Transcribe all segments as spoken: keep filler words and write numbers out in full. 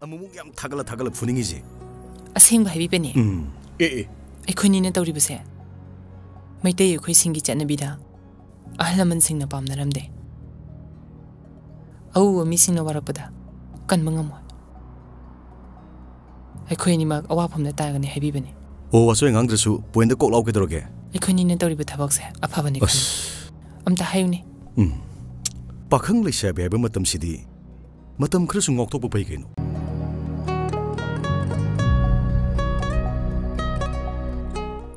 ꯑꯃꯨꯛꯃꯨꯛ ꯌꯥꯝ ꯊꯥꯒꯠꯂ ꯊꯥꯒꯠꯂ ꯐꯨꯅꯤꯡꯉꯤꯁꯦ꯫ ꯑꯁꯦꯡꯕ ꯍꯥꯏꯕꯤꯕꯅꯦ꯫ ꯎꯝ꯫ ꯑꯦ, ꯑꯦ꯫ ꯑꯩꯈꯣꯏꯅꯤꯅ ꯇꯧꯔꯤꯕꯁꯦ ꯃꯩꯇꯩ ꯑꯩꯈꯣꯏꯁꯤꯡꯒꯤ ꯆꯠꯅꯕꯤꯗ ꯑꯍꯜ ꯂꯃꯟꯁꯤꯡꯅ ꯄꯥꯝꯅꯔꯝꯗꯦ꯫ ꯑꯎꯕ ꯃꯤꯁꯤꯡꯅ ꯋꯥꯔꯛꯄꯗ ꯀꯟꯕ ꯉꯝꯃꯣꯏ꯫ ꯑꯩꯈꯣꯏ ꯑꯅꯤꯃꯛ ꯑꯋꯥꯐꯝꯗ ꯇꯥꯒꯅꯤ ꯍꯥꯏꯕꯤꯕꯅꯤ꯫ ꯑꯣ, ꯋꯥꯆꯣꯏ ꯉꯥꯡꯗ꯭ꯔꯁꯨ pointꯗ ꯀꯣꯛ ꯂꯥꯎ ꯀꯩꯗꯧꯔꯒꯦ? ꯑꯩꯈꯣꯏꯅꯤꯅ ꯇꯧꯔꯤꯕ ꯊꯕꯛꯁꯦ ꯑꯐꯕꯅꯤ ꯈꯜꯂꯤ꯫ ꯑꯁ꯫ ꯑꯝꯇ ꯍꯥꯏꯌꯨꯅꯦ꯫ ꯎꯝ꯫ ꯄꯥꯈꯪ ꯂꯩꯁꯥꯕꯤ ꯍꯥꯏꯕ ꯃꯇꯝꯁꯤꯗꯤ ꯃꯇꯝ ꯈꯔꯁꯨ ꯉꯥꯎꯊꯣꯛꯄ ꯐꯩ ꯀꯩꯅꯣ꯫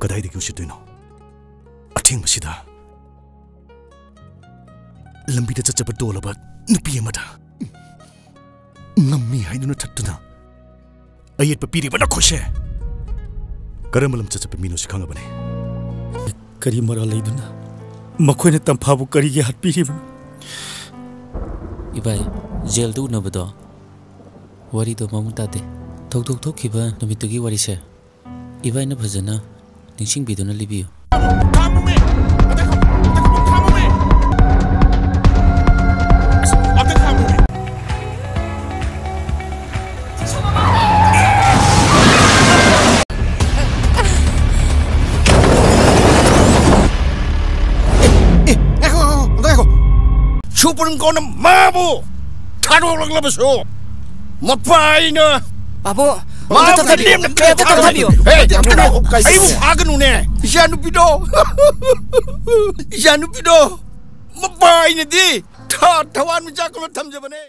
ꯀꯗꯥꯏꯗꯒꯤ ꯎꯁꯤꯠꯇꯣꯏꯅꯣ? ꯑꯊꯦꯡꯕꯁꯤꯗ ꯂꯝꯕꯤꯗ ꯆꯠꯆꯕ ꯗꯣꯜꯂꯕ ꯅꯨꯄꯤ ꯑꯃꯗ ꯉꯝꯃꯤ ꯍꯥꯏꯗꯨꯅ ꯊꯠꯇꯨꯅ ꯑꯌꯦꯠꯄ ꯄꯤꯔꯤꯕ ꯅꯈꯣꯏꯁꯦ ꯀꯔꯝꯕ ꯂꯝꯆꯠ ꯆꯠꯄ ꯃꯤꯅꯣ ꯁꯤ ꯈꯪꯉꯕꯅꯦ꯫ ꯀꯔꯤ ꯃꯔꯥꯜ ꯂꯩꯗꯨꯅ ꯃꯈꯣꯏꯅ ꯇꯝꯐꯥꯕꯨ ꯀꯔꯤꯒꯤ ꯍꯥꯠꯄꯤꯔꯤꯕꯅꯣ? ꯏꯕꯥꯏ, ꯖꯦꯜꯗ ꯎꯅꯕꯗꯣ, ꯋꯥꯔꯤꯗꯣ ꯃꯃꯨꯠ ꯇꯥꯗꯦ꯫ ꯊꯧꯗꯣꯛ ꯊꯣꯛꯈꯤꯕ ꯅꯨꯃꯤꯠꯇꯨꯒꯤ ꯋꯥꯔꯤꯁꯦ ꯏꯕꯥꯏꯅ ꯐꯖꯅ ꯅꯤꯡꯁꯤꯡꯕꯤꯗꯨꯅ ꯂꯤꯕꯤꯌꯨ꯫ ꯑꯦ, ꯉꯥꯏꯈꯣ, ꯉꯥꯏꯈꯣ, ꯑꯝꯇ ꯉꯥꯏꯈꯣ꯫ ꯁꯨꯄ꯭ꯔꯤꯝ ꯀꯣꯔꯠꯅ ꯃꯥꯕꯨ ꯊꯥꯗꯣꯛꯂꯛꯂꯕꯁꯨ ꯃꯄꯥ ꯑꯩꯅ ꯄꯥꯕꯨꯡ, ꯃꯥꯕꯨ ꯑꯝꯇ ꯊꯥꯕꯤꯌꯨ꯫ ꯂꯦꯝꯅ ꯑꯝꯇ ꯊꯥꯕꯤꯌꯨ꯫ ꯍꯦ, ꯀꯩꯅꯣ? ꯑꯩꯕꯨ ꯐꯥꯒꯅꯨꯅꯦ꯫ ꯏꯆꯥꯅꯨꯄꯤꯗꯣ, ꯏꯆꯥꯅꯨꯄꯤꯗꯣ ꯃꯄꯥ ꯑꯩꯅꯗꯤ ꯊꯥ-, ꯊꯋꯥꯟꯃꯤꯆꯥꯛ ꯀꯨꯝꯅ ꯊꯝꯖꯕꯅꯦ꯫